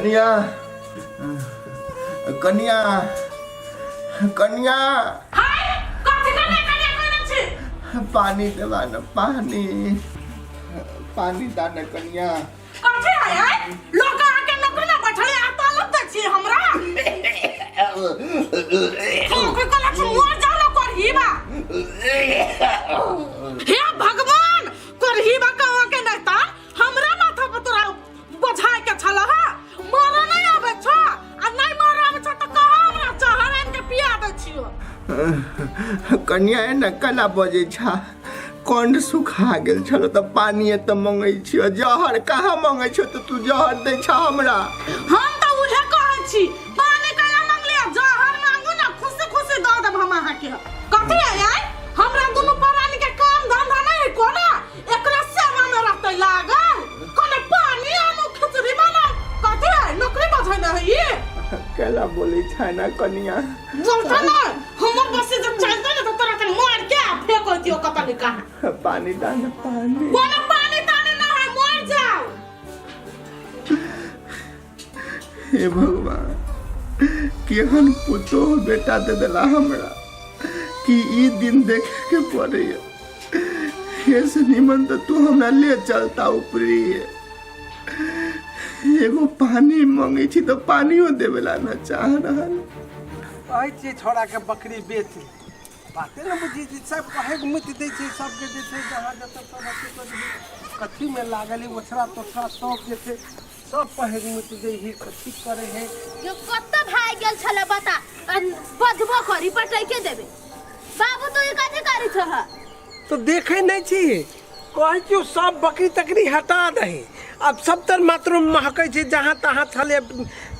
कनिया, कनिया, कनिया। हाय, कथी कनिया कनिया कहने छी? पानी देबा न, पानी, पानी दा न कनिया। कथी है आय? लोग अहाँके नौकरी में बैठल आ तालब दै छी हमरा। कोई कहलक छी मर जाओ ना करही बा। हे भगवान, करही बा कहाँ के नहीं ता हमरा माथा पर तोरा बझाय के छल हा। मारा नहीं आबै छ आ नहीं मारा आबै छ त कहाँ हमरा जहर आनि के पिया दै छियो। कनिया एना कला बजै छा? कंड सुखा गेल छलो तऽ पानी एतऽ मंगै छियो, जहर कहाँ मंगै छियो? तऽ तू जहर दै छा हमरा। हम तऽ उहे कहै छी, पानी कला मंगलियै, जहर मांगू ना, खुशी खुशी दऽ देब हम अहाँके। कथी है आय? हमरा दुनू प्राणी के काम धंधा नहीं है कोना, एकरा सेवा में रहतै लागल, कोना पानी आनू, खिचड़ी बनाउ। कथी है नौकरी बझै नहीं है ई? केला बोलै छै ना कनिया? बोलता ना, हमर बसी जब चलते ना तो तोरा के मार के आ फेंक दियो कतऽ नहीं कहाँ। पानी दान, पानी। कोनो पानी तानी ना है, मर जाओ। हे भगवान, केहन पुतोह बेटा दे देला हमरा कि ई दिन देखे के पड़ैया। हे से निमन तऽ तू हमरा ले चलता ऊपरी। एगो पानी मंगे छी तऽ पानियो देवेला न चाह रहल। कहै छियै छौड़ाके बकरी बेच ले, बाते ने बुझै छै। सब कहैके मुति दै छै सबके, जे छै जहाँ जतऽ सब अथी कऽ देबै। कथीमे लागल है ओछरा तोछरा सब जे छै सब कहैके मुति दै है, कथी करै है। यो कत्ता भाग गेल छले बता, बजबो करी पटैके देबे। बाबू, तू ई कथी करै छह? तो देखै नहि छी? कहै छियौ सब बकरी तकरी हटा दही। आब सब तर मातृ महकै छै। जहाँ तहाँ छलै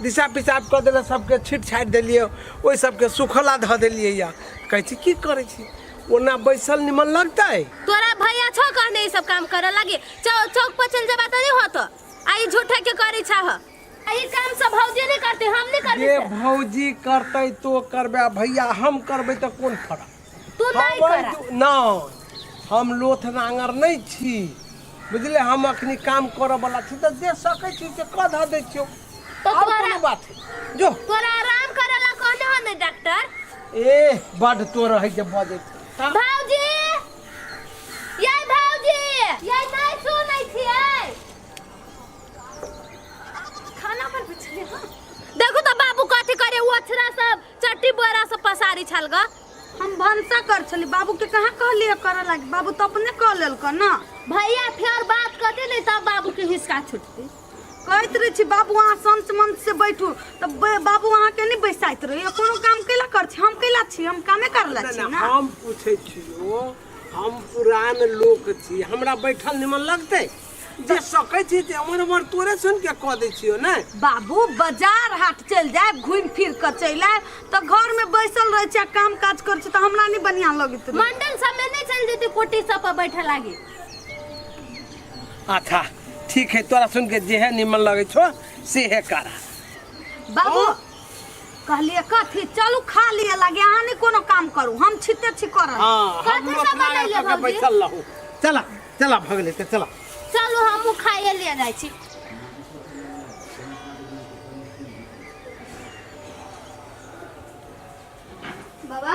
दिशा पिसाब कऽ देलक, सबके छीट छाटि देलियै, ओहि सबके सुखला धऽ देलियै। या कहै छी की करै छी? ओना बैसल निमन लगतै? तोरा भैया छौ कहने ई सब काम करे लागी? चौक पर चल जेबा त नहीं होतो। आ ई झूठा के करै छह? आ ई काम सब भौजी नहीं करते, हम नहीं करबे। जे भौजी करतै तो करबै आ भैया हम करबै तऽ कोन फरक? तू नहीं करा। नहि, हम लोथ नांगर नहि छी, बुझले? हम अखनी काम करऽ वाला छी, तऽ जे सकै छी से कऽ धऽ दै छियौ। तो आओर तोरा कोनो बात है जो। तोरा आराम करे ला कहने हो ने डॉक्टर? ए बड तो रहै जे बजै छै। भौजी, ये भौजी, ये नहीं सुनै छियै? खाना बनबै छलियै। हँ, देखू तऽ बाबू कथी करे, ओछरा सब चट्टी बोरा सब पसारी छल ग। हम भनसा कर छली, बाबू के कहाँ कहलिए करे लागी? बाबू तो अपने कह लेलक ना। भैया फेर बात करते नहीं तब बाबू के हिसका छुटते। कहैत रहे छी बाबू अहाँ संत मंत से बैठू, तऽ बाबू अहाँ के नहीं बैसाइत रहे। कोनो काम कैला कर छी? हम कैला छी? हम कामे करला छी ना। हम पूछै छियो, हम पुरान लोक छी, हमरा बैठल निमन लगतै? जे सकै छी ते अमर अमर तोरे सुन के कह दै छियो ने। बाबू बाजार हाट चलि जायब, घूमि फिर के चलि आयब, तऽ घर में बैसल रहै छी आ काम काज करै छी तऽ हमरा नहीं बढ़िया लगैत रहै। मंडल सब में नहीं चल जेते कोटी सब पर बैठे लागी। अच्छा ठीक है, तोरा सुन के जे है निमन लगै छो से है करा। बाबू कहलिए कथी, चलू खा लिए लागे, अहाँ नहीं कोनो काम करू, हम छिते छी करल। हाँ, हम कथी सब अपना बनैले कऽ के भौजी? बैठल रहू। चला चला, भगले तऽ चला। चलू, हमहूँ खाइए लिए जाइ छी। बाबा,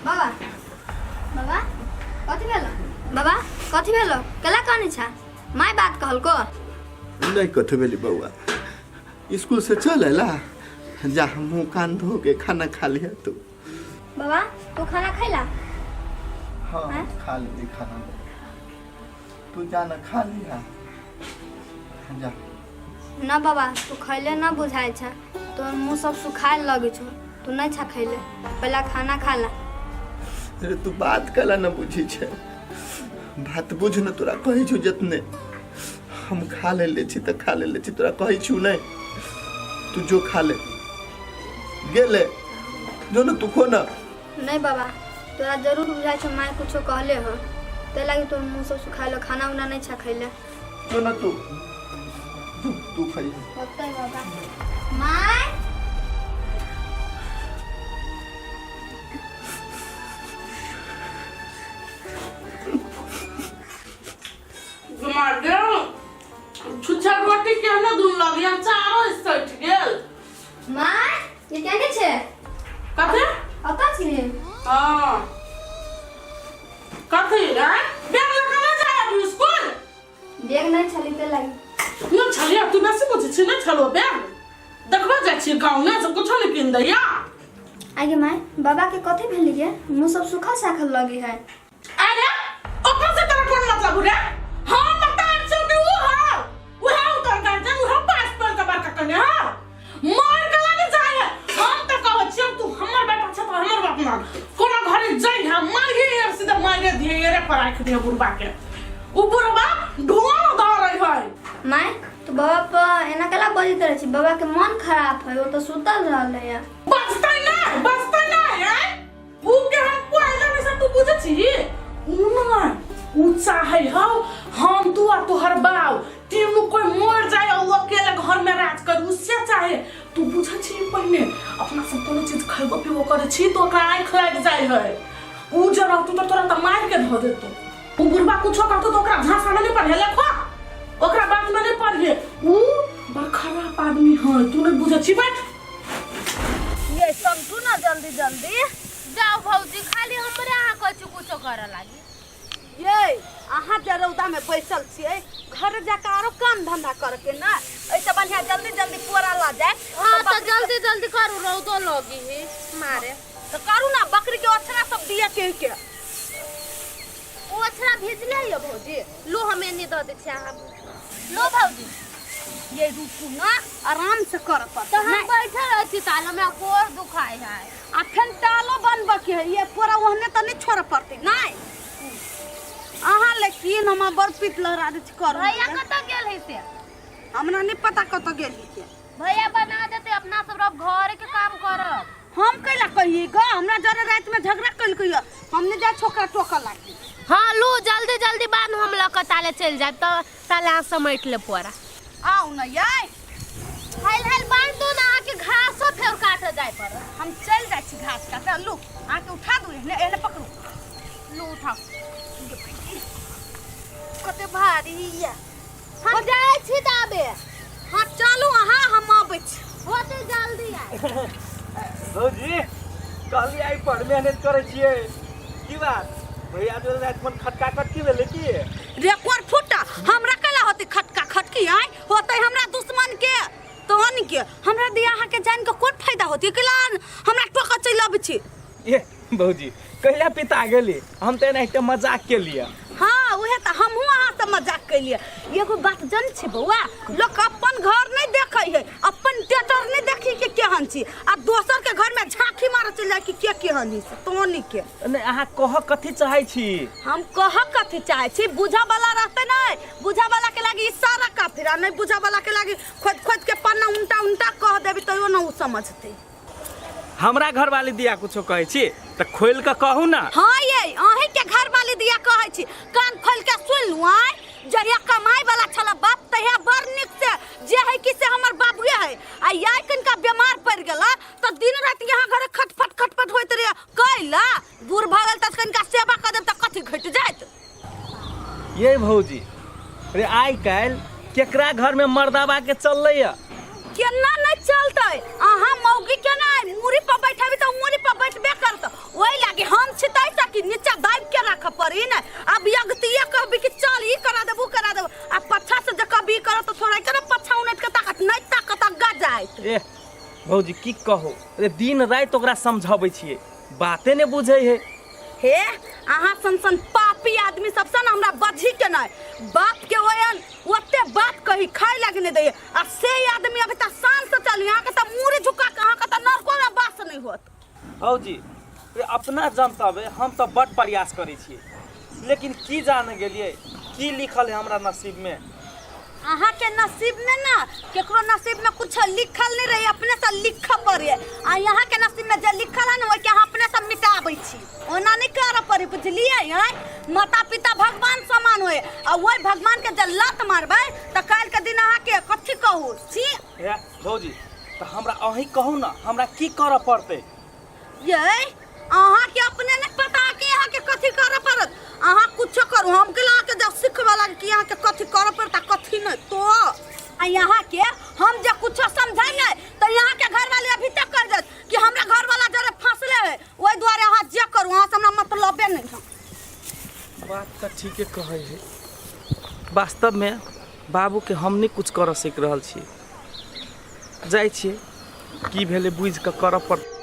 बाबा, बाबा, कथी भेलो? बाबा, कथी भेलो? केला कानै छा? माय बात कहलको? नहीं कथी भेली बौआ, स्कूल से चल अला, जा मुँह कान धो के खाना खा लिया तू। बाबा, तू खाना खैला? हाँ। हैं? खा ली खाना, तू जा ना खा लिया जा। ना बाबा, तू खैले ना बुझाइ छ, तोर मुँह सब सुखायल लगै छौ, तू नहीं छा खैले, पहला खाना खा ला। अरे तू बात कला न बुझी छे? बात बुझ न, तोरा कहै छु जतने हम खा ले ले छी तऽ खा ले ले छी, तोरा कहै छु नहीं, तू जो खा ले गेले, जो न तू खो न। नहीं बाबा, तोरा जरूर बुझाइ छौ माय कुछो कहले हो, ते लागी तोर मुँह सब सुखायल, खाना उना नहीं छा खैले। जो न तू, जो तू खाई। होतै बाबा। My, मार दे छुच्छा रोटी के ना दूध। लगी चारो सटि गेल। माँ ये केने छै? कथी? कतऽ छी? हाँ, कथी रे? बैग लगा ले जाए स्कूल। बैग नहीं छली ते लागी। न छलिया, तू बेसी बुझै छी। नहि छलो बैग, देखबो जाइ छी गाँव में सब कुछो नहि कीन दैया। आगे माय, बाबा के कथी भेलिए? मुँह सब सूखल साखल लगे है। अरे ओकरा से तोरा कोन मतलब रे? हम बता छौ कि ऊ हौ, उहे उतर गार्जियन, उहे पास पर के बड़का कने हौ मार के लागे जाय है। हम त कहै छियौ, तू हमर बेटा छ त हमर बाप मान। कोनो घरे जाय है मारिए यार, सीधा मारे दिए रे पर राख दिए बुढ़बा के। ऊ बुढ़बा ढोल द रही है। माय, तो बाबा पर एना केला बजैत रहै छी? बाबा के मन खराब है, ओ तो सुतल रहल है। बजतै नै, बजतै नै। आँय, ऊ के हम कोई जाने से तू बुझै छी? ऊ नै, ऊ चाहै हौ हम तू आ तोहर बाप तीनू कोई मर जाए और ऊ अकेले घर में राज कर, ऊ से चाहे। तू बुझै छी, पहिने अपना सब कोनो चीज खैबो पीबो करै छी तो ओकरा आँखि लागि जाइ है। ऊ जे रहतौ तो तोरा तऽ मारि के धऽ देतौ। ऊ बुढ़बा कुछो कहतौ तो ओकरा झांसा में नहीं पढ़े, लेखो ओकरा बात में नहीं पढ़े। ऊ बड़ खराब आदमी है, तू नहीं बुझै छी। बैठ। ये समझू ना जल्दी जल्दी। जाओ भौजी, खाली हमरे अहाँ कहै छी कुछो करऽ लागी। ये अहाँ जे रौदा में बैसल छियै, घर जाके आरो काम धंधा करे के ना, ऐसे बढ़िया जल्दी जल्दी पोरा ला जाए। हाँ, तो जल्दी जल्दी करू, रौदो लगी है मारे। तो करू ना, बकरी के ओछरा सब दिया के के। ओ अछरा भेजले यो भौजी, लो हम एने दऽ दै छी अहाँ लो भौजी। ये रुकू ना, आराम से कर पड़त। तो हम बैठल रहै छी ताल, हमरा गोर दुखाइ है। आ फेन टालो बनबऽ के है, ये पूरा ओहने तऽ नहीं छोड़ऽ पड़तै नहीं अहाँ, लेकिन हमरा बड़ पीत लहरा दै छै। करू। भैया कतऽ गेल है से? हमरा नहीं पता कतऽ गेल है के। भैया बना देते, अपना सब रब घर के काम करब। हम कैला कहिए ग? हमरा जरे रात में झगड़ा कइलकै, हम नहीं जाय छोकरा टोकऽ लागी। हाँ, लू जल्दी जल्दी बांधू, हम लऽ कऽ ताले चलि जायब, तऽ ताले अहाँ समेट ले पोरा। आउ न याय। हाल हाल बांध दू ना, अहाँके घासो फेर काटऽ जाय पड़त। हम चलि जाइ छी घास काटऽ। लू, अहाँके उठा दू? एहने एहने पकड़ू, लू उठाउ। कते भारी ये। हम जाइ छी ताबे। हाँ, चलू अहाँ, हम अबै छी। होते जल्दी आय। भौजी, कहली आइ पर मेहनत करै छियै, की बात? भैया जो राति मन खटका खटकी भेलै की? रेकॉर्ड फुटा, हमरा कैला होतै खटका खटकी? आय होतै हमरा दुश्मन के तोहन के। हमरा दिया अहाँके जान के कोन फायदा होतै? कैला हमरा टोकऽ चलि अबै छी? ए भौजी, कहिया पिता गेली? हम तऽ एनाहिते मजाक केलियै। हाँ, उहे तऽ हमहूँ अहाँ से मजाक कैलियै। एगो बात जन छै बौआ, लोक अपन घर नहीं देखै है, अपन टेटर नहीं देखी के केहन छी, आ दोसर के घर में झांकी मारऽ चलि जाय कि के केहन है तोहनी के। नहि, अहाँ कह कथी चाहै छी? हम कह कथी चाहै छी, बुझऽ वाला रहतै नहीं, बुझऽ वाला के लागी इशारा काफी, आ नहीं बुझऽ वाला के लागी खोद खोद के पन्ना उल्टा उल्टा कह देबी तैयो न उ समझतै। हमरा घरवाली दिया कुछो कहै छी तऽ खोलि कऽ कहू ना। हाँ ये अहीं के घर वाली दिया कहै छी, कान खोल के सुन लू। आय जहिया कमाई वाला छला बाप तहिया बड़ नीक से जे है कि से हमर बाबुए है, आ याय कनिका बीमार पड़ गेला तऽ दिन राति यहाँ घरे खटपट खटपट होइत रहे। कैला बूढ़ भऽ गेल तऽ कनिका सेवा कऽ देब तऽ कथी घटि जायत? ये भौजी रे, आइ काल्हि केकरा घर में मर्दाबा के चललै या? केना नहीं चलतै? अहाँ मौगी केना आइ मूड़ी पर बैठाबी तऽ मूड़ी पर बैठबे करत। ओहि लागी हम छी तै सकी नीचा दाबि के राखऽ पड़ी ने। अब यगतिये कहबी कि चल ई करा देबू करा देबू, आ पछा से जे कहबी ई करत तऽ थोड़ा केना पछा उनटि के ताकत नहीं ताकत अग्गा जायत। ए भौजी, की कहू रे, दिन राति ओकरा समझाबै छियै, बाते ने बुझै है। हे, अहाँ सन सन पापी आदमी सबसँ ने हमरा बजही के नहि। बाप के ओहन ओते बात कही खाय लागी नहि दैये, आ से आदमी अभी तक शान से चली, अहाँके तऽ मूड़ी झुका के अहाँके तऽ नरको में बास नहि होत। भौजी रे, अपना जनतबे हम तऽ बड प्रयास करै छियै, लेकिन की जाने गेलियै की लिखल है हमरा नसीब में। अहाँ के नसीब में ना, केकरो नसीब में कुछ लिखल नहीं रही, अपने से लिखऽ पड़े। आ यहाँ के नसीब में जे लिखल है ना, ओहि के अहाँ अपने से मिटाबै छी, ओना नहीं करऽ पड़े, बुझलियै? आँय, माता पिता भगवान समान होए, आ ओहि भगवान के जे लत मारबै तऽ काल्हि के दिन अहाँ के कथी कहू छी। हे भौजी, तऽ हमरा अहीं कहू ना, हमरा की करऽ पड़तै? ये अहाँ के अपने नहीं पता कि अहाँ के कथी करऽ पड़त। अहाँ कुछो करू, हम के अहाँ के जब सिखबऽ लागे कि अहाँ के कथी करऽ पड़त आ कथी नहीं, तो आ यहाँ के बात तऽ ठीके कहै है। वास्तवमे बाबूके हम नहि कुछ करऽ सकि रहल छी। जाइ छियै, की भेलै बुझि कऽ करऽ पड़तै।